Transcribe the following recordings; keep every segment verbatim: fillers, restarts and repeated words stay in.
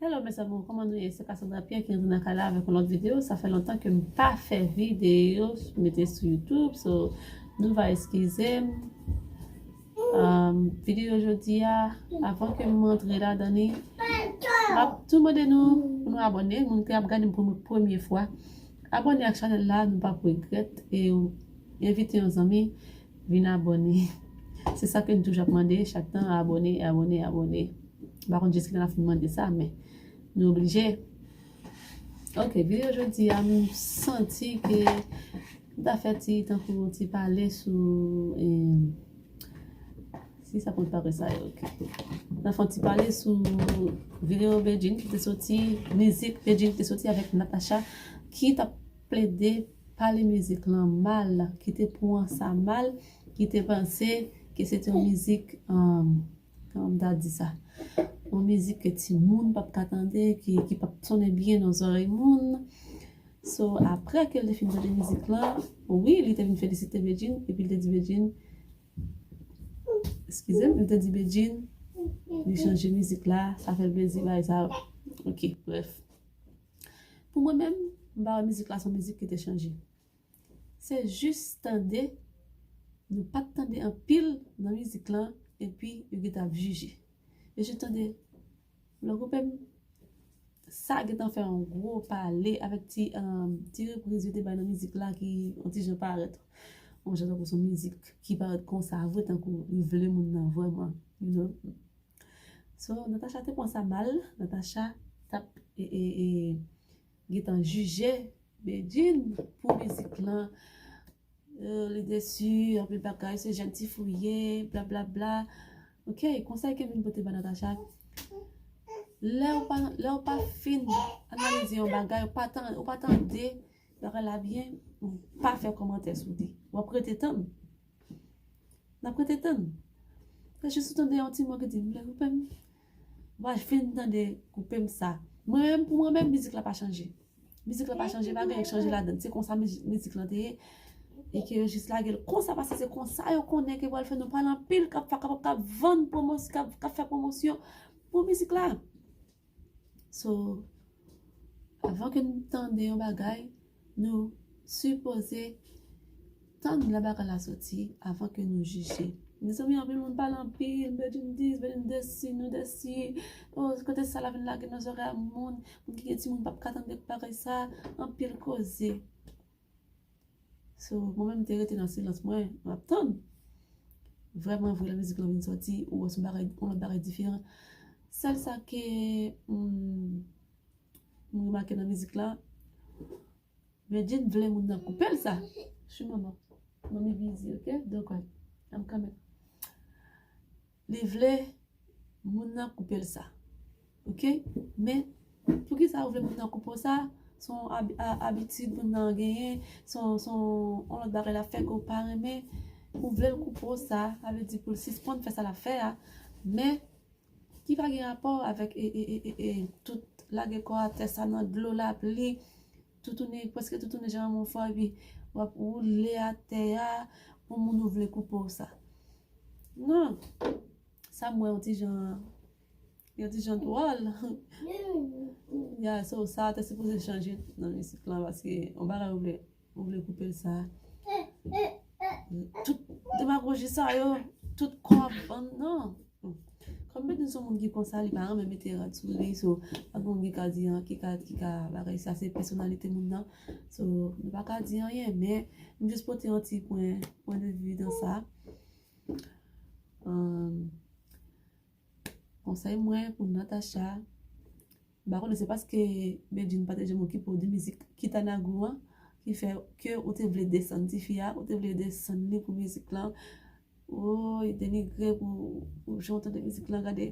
Hello mes amours, kòman nou ye? Se Cassandra Pierre ki rantre nan kay la avèk yon lòt videyo. Sa fè lontan ke m pa fè videyo mete sou YouTube, so nou va eskize m. Um, videyo jodi a, avan ke m rantre ladan li, m ap tou mande nou pou nou abòne. Moun ki ap gade m pou premye fwa, abòne ak chanèl la, nou p ap regrèt. E envite yon zanmi vin abòne. Se sa ke n toujou ap mande chak tan, abòne, abòne, abòne. M pa konn jiskilè n ap fin mande sa, men nou oblije. Ok, videyo jodi a, m santi ke m ta fè ti, tankou ti pale sou, eh, si sa konn pare sa yo, ok. M ta fè ti pale sou videyo Bedjine ki te soti, mizik Bedjine ki te soti avèk Natacha, ki t ap plede pale mizik lan mal, ki te pran sa mal, ki te panse ke se te yon mizik, um, kòman m ta di sa? Yon mizik ke timoun p ap ka tande, ki, ki p ap sonnen byen nan zòrèy moun. So, apre ke l te fin tande mizik lan, wi, li te vin felisite Bedjine, epi l te di Bedjine, eskize m, li te di Bedjine, li chanje mizik la, sa fè l plezi, bagay sa. Ok, brèf. Pou mwen menm, m pa wè mizik la se yon mizik ki te chanje. Se jis tande, nou pa t tande anpil nan mizik lan, epi yo gentan ap jije. Yo jis tande, lè w koupe m, sa gentan fè yon gwo pale avèk ti, um, ti repriz yo te bay nan mizik la ki yon ti jan parèt. Yon jan tankou se yon mizik ki parèt konsa vre, tankou li vle moun nan vrèman, you know. So, Natacha te pran sa mal, Natacha t ap, e, e, e, gentan jije Bedjine pou mizik lan. Euh, li desi, anpil bagay, se jèn ti fou ye, blablabla. Ok, konsèy ke m vin pote ba Natacha. Lè w pa, lè w pa fin analize yon bagay, ou pa tan-, ou pa tande bagay la byen, ou pa fè kòmantè sou li. W ap rete tann. N ap rete tann. Kè jis ou tande yon ti mo ki di, m vle koupe m. W a fin tande koupe m sa. Mwen menm, pou mwen menm, mizik la pa chanje. Mizik la pa chanje, pa gen anyen k chanje ladan. Se konsa mizi-, mizik lan te ye. E ke yo jis lage l konsa, paske se konsa yo konnen ke pral fè nou pale anpil, k ap, k ap, k ap vann pwomos-, k ap, k ap fè pwomosyon pou mizik la. So, avan ke nou tande yon bagay, nou sipoze tann lè bagay la soti avan ke nou jije. Mezanmi, anpil moun pale anpil, Bedjine dis, Bedjine desi, nou desi. Oh, kote sa la vin lage nan zòrèy a moun, moun ki gen timoun p ap ka tande bagay sa, anpil koze. So, mwen menm, m te rete nan silans mwen, m ap tann. Vrèman vre, lè mizik lan vin soti, ou wè se yon bagay, yon lòt bagay diferan. Sèl sa ke, hmm, m remake nan mizik la, Bedjine vle moun nan koupe l sa. Chou manman. Manmi bizi, ok? Donk, wè, I'm coming. Li vle moun nan koupe l sa. Ok? Men, poukisa ou vle moun nan koupe w sa? Se yon ab-, a-, abitid moun nan genyen, se yon, se yon, yon lòt bagay l ap fè ke w pa renmen. Ou vle l koupe w sa, sa vle di pou l sispann fè sa l ap fè a. Men, ki pa gen rapò avèk, e, e, e, e, e, tout lage kò atè sa nan dlo lapli, toutouni, prèske toutouni jan moun fò, epi w ap woule atè a, pou moun ou vle koupe w sa. Non. Sa m wè yon ti jan, yon ti jan dwòl. Ya, so sa te sipoze chanje nan mizik lan, paske yon bagay ou vle, ou vle koupe l sa. Tout demagoji sa yo, tout kò ap vann, non. Kòm Bedjine se yon moun ki konsa, li pa renmen mete rad sou li, so, pa gen moun ki ka di an, ki ka, ki ka bagay sa, se pèsonalite moun nan. So, nou pa ka di anyen, men m jis pote yon ti pwen, pwen de vi nan sa. Ahn, konsèy mwen pou Natacha, m pa konnen se paske Bedjine pa te janm okipe w de mizik Kitanago an, ki fè ke ou te vle desann tifi a, ou te vle desann li pou mizik lan. Woy, denigre pou, pou jan w tande mizik lan, gade.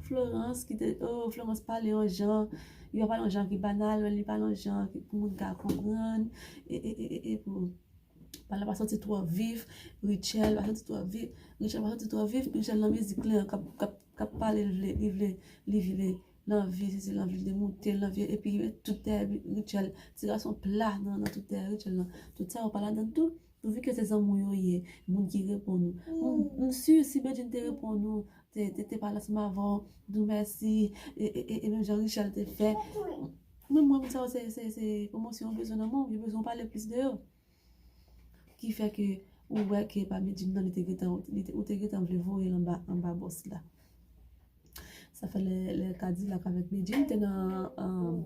Florence ki te, oh, Florence pale yon jan, li pa pale yon jan ki banal, men li pale yon jan ki, pou moun ka konprann, e, e, e, e, e pou Pale pa soti twò vif, Rutshelle pa soti twò vif, Rutshelle pa soti twò vif, Rutshelle nan mizik li an k ap, k ap, k ap pale, li vle, li vle, li vle lanvi, se, se lanvi de moute, lanvi, epi tout dèyè Rutshelle, ti gason pla nan, nan tout dèyè Rutshelle nan. Tout sa yo pa ladan tou, pouvi ke se zanmi w yo ye, moun ki reponn ou. M, m si, si Bedjine te reponn ou, te, te, te pale ansanm avè w, di w mèsi, e, e, e, e menm jan Richelle te fè. Mwen, mwen, sa yo se, se, se pwomosyon yo bezwen nan men w, yo bezwen w pale plis de yo. Ki fè ke ou wè ke pa Medjine nan, li te gentan, li te, ou te gentan vle voye l anba, anba bòs la. Sa fè lè, lè Kadilak avèk Medjine te nan, um,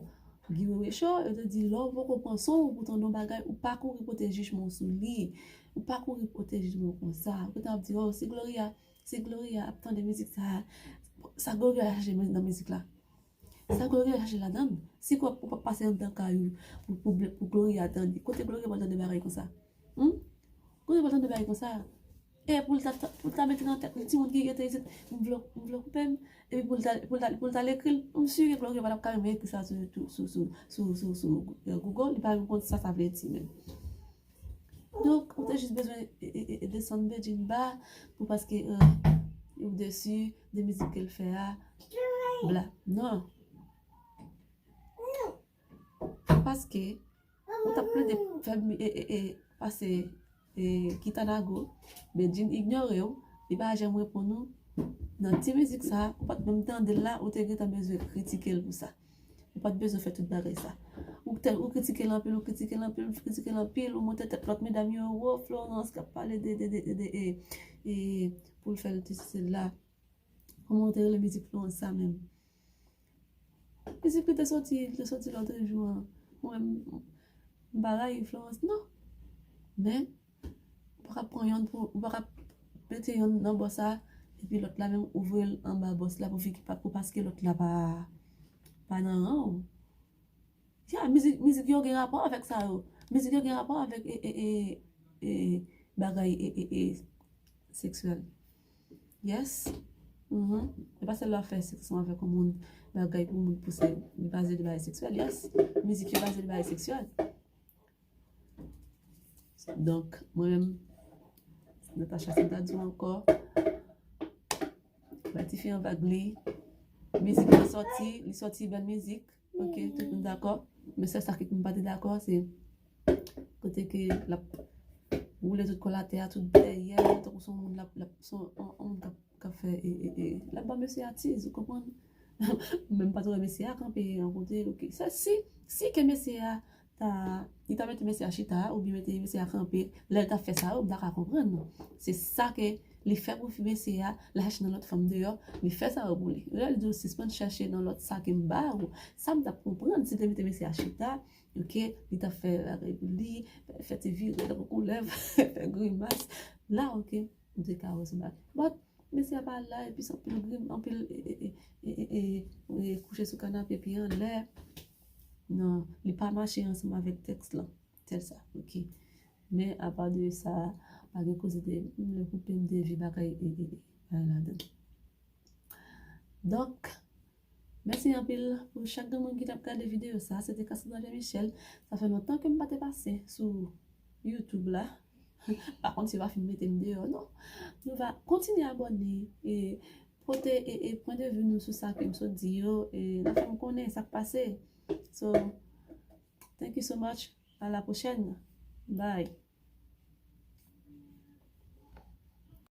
Giveaway Show, yo te di, lè w poko pran swen w pou tande yon bagay, ou pa kouri pote jijman w sou li. Ou pa kouri pote jijman w konsa. Ou gentan ap di, oh, si Gloria, si Gloria ap tande mizik sa, sa Gloria chache nan mizik la. Sa Gloria chache ladan l. Si w ap pase anndan kay ou pou, pou, pou Gloria tande, kote Gloria pral tande bagay konsa? Hmm? Kote pral tande bagay konsa? E pou l ta, pou l ta mete nan tèt li, timoun ki rete isit, m vle, m vle koupe m. Epi pou l ta, pou l ta, pou l ta al ekri l, m si ke Gloria pa t ap ka menm ekri sa sou, sou, sou, sou, sou, sou, sou, euh, Google, li pa menm konn sa sa vle di menm. Donk, ou te jis bezwen, e, e, e, desann Medjine ba pou paske, euh, ou desi de mizik ke l fè a. Bla. Non. Paske ou t ap plede fè mi-, e, e, e, pase, e, Kitanago, Medjine inyore w, li pa janm reponn ou. Nan ti mizik sa, ou pa t menm tande l la, ou te gentan bezwen kritike l pou sa. Ou pa t bezwen fè tout bagay sa. Ou te, ou kritike l anpil, ou kritike l anpil, ou kritike l anpil, ou monte tèt lòt medam yo wo, Florence k ap pale de, de, de, de, de, e, e, pou l fè l ti sesi la. Kòman ou te rele mizik Florence sa menm? Mizik li te soti, li te soti lòt jou an. Mwen, m pa rayi Florence, non. Men, ou pa ka pran yonn pou, ou pa ka mete yonn nan bòs la, epi lòt la menm ouvri l anba bòs la pou fi ki pa, pou paske lòt la pa, pa nan ran w. Ya, mizik, mizik yo gen rapò avèk sa yo. Mizik yo gen rapò avèk, e, e, e, e, bagay, e, e, e, seksyèl. Yes. Mhm. E pa sèl lè w ap fè sèks ansanm avèk yon moun, bagay pou moun pouse, li baze de bagay seksyèl. Yes. Mizik yo baze de bagay seksyèl. Donk, mwen menm, Natacha, sa m ta di w ankò, bay tifi an vag li. Mizik la sòti, li sòti bèl mizik. Ok, tout moun dakò. Men sèl sa ki m pa te dakò, se kote ke l ap woule tout kò l atè a, tout dèyè l, tankou se yon moun l ap, l ap, se yon, yon, yon moun k ap, k ap fè, e, e, e, l ap ba mesye a tiz, ou konprann? Men m pa t wè mesye a kanpe yon kote, ok. Sa, si, si ke mesye a ta, li ta mete mesye a chita, oubyen mete mesye a kanpe, lè l t ap fè sa yo, m ta ka konprann. Se sa ke li fè pou fi mesye a, l al chèche nan lòt fanm deyò, li fè sa yo pou li. Lè l di w sispann chèche nan lòt sa ke m ba ou, sa m t ap konprann si l te mete mesye a chita, ok, li t ap fè bagay pou li, fè ti vire tankou koulèv, fè grimas. La, ok, m te ka wè se bagay. But, mesye a pa la, epi se anpil grim, anpil, e, e, e, e, e, e, kouche sou kanape, pye anlè. Non, li pa mache ansanm avèk tèks lan. Sèl sa, ok. Men apa de sa, pa gen koze de, m vle koupe m de vye bagay, e, e, e, bagay ladan. Donk, mèsi anpil pou chak grenn moun ki t ap gade videyo sa. Se te Cassandra Jean Michel. Sa fè lontan ke m pa te pase sou YouTube la. Pa konn si yo va fin mete m deyò, non. Nou va kontinye abòne e pote e, e pwen de vi nou sou sa ke m sot di yo. E n a fè m konnen sa k pase. So, thank you so much. À la prochaine. Bye.